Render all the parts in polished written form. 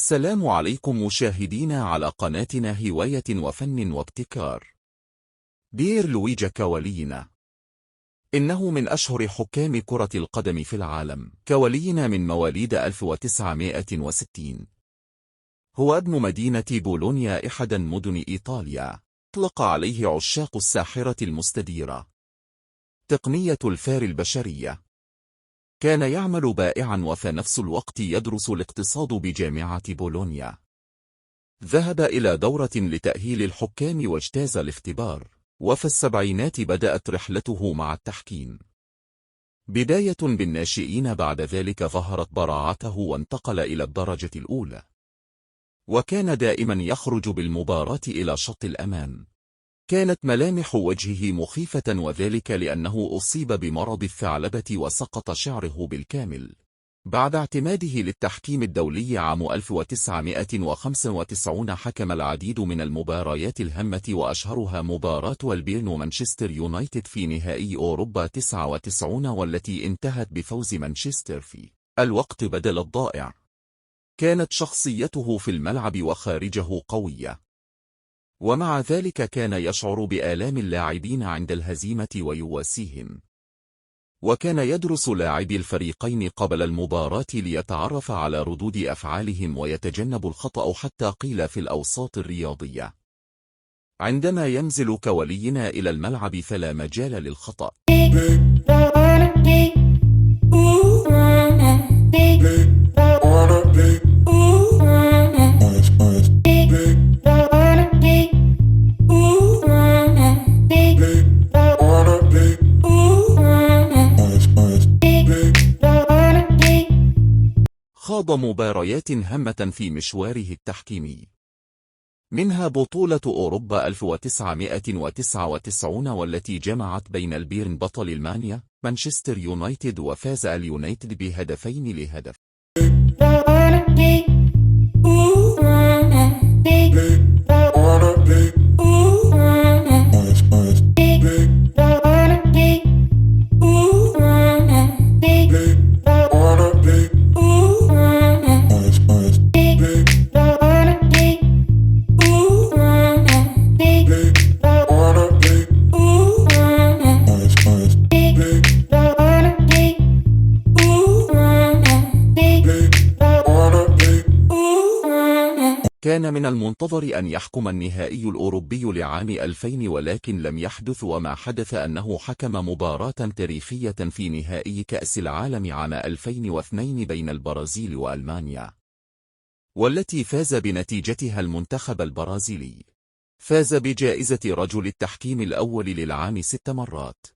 السلام عليكم مشاهدينا على قناتنا هواية وفن وابتكار. بيير لويجي كاولينا إنه من أشهر حكام كرة القدم في العالم. كاولينا من مواليد 1960. هو ابن مدينة بولونيا، إحدى مدن إيطاليا. أطلق عليه عشاق الساحرة المستديرة تقنية الفار البشرية. كان يعمل بائعا وفي نفس الوقت يدرس الاقتصاد بجامعة بولونيا. ذهب إلى دورة لتأهيل الحكام واجتاز الاختبار، وفي السبعينات بدأت رحلته مع التحكيم. بداية بالناشئين، بعد ذلك ظهرت براعته وانتقل إلى الدرجة الأولى، وكان دائما يخرج بالمباراة إلى شط الأمان. كانت ملامح وجهه مخيفة، وذلك لأنه أصيب بمرض الثعلبة وسقط شعره بالكامل. بعد اعتماده للتحكيم الدولي عام 1995 حكم العديد من المباريات الهامة، وأشهرها مباراة والبيرن ومانشستر يونايتد في نهائي أوروبا 99، والتي انتهت بفوز مانشستر في الوقت بدل الضائع. كانت شخصيته في الملعب وخارجه قوية، ومع ذلك كان يشعر بآلام اللاعبين عند الهزيمة ويواسيهم. وكان يدرس لاعبي الفريقين قبل المباراة ليتعرف على ردود أفعالهم ويتجنب الخطأ، حتى قيل في الأوساط الرياضية: عندما ينزل كاولينا إلى الملعب فلا مجال للخطأ. خاض مباريات هامة في مشواره التحكيمي، منها بطولة أوروبا 1999، والتي جمعت بين البيرن بطل ألمانيا مانشستر يونايتد، وفاز اليونايتد ب2-0. كان من المنتظر أن يحكم النهائي الأوروبي لعام 2000، ولكن لم يحدث، وما حدث أنه حكم مباراة تاريخية في نهائي كأس العالم عام 2002 بين البرازيل وألمانيا، والتي فاز بنتيجتها المنتخب البرازيلي. فاز بجائزة رجل التحكيم الأول للعام 6 مرات،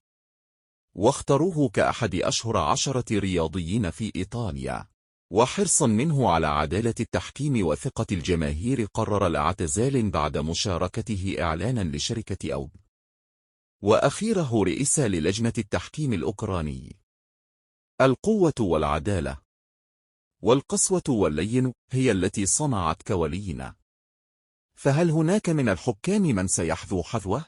واختاروه كأحد أشهر 10 رياضيين في إيطاليا. وحرصا منه على عدالة التحكيم وثقة الجماهير، قرر الاعتزال بعد مشاركته إعلانا لشركة أوب، وأخيره رئيسا للجنة التحكيم الأوكراني. القوة والعدالة والقسوة واللين هي التي صنعت كاولينا. فهل هناك من الحكام من سيحذو حذوه؟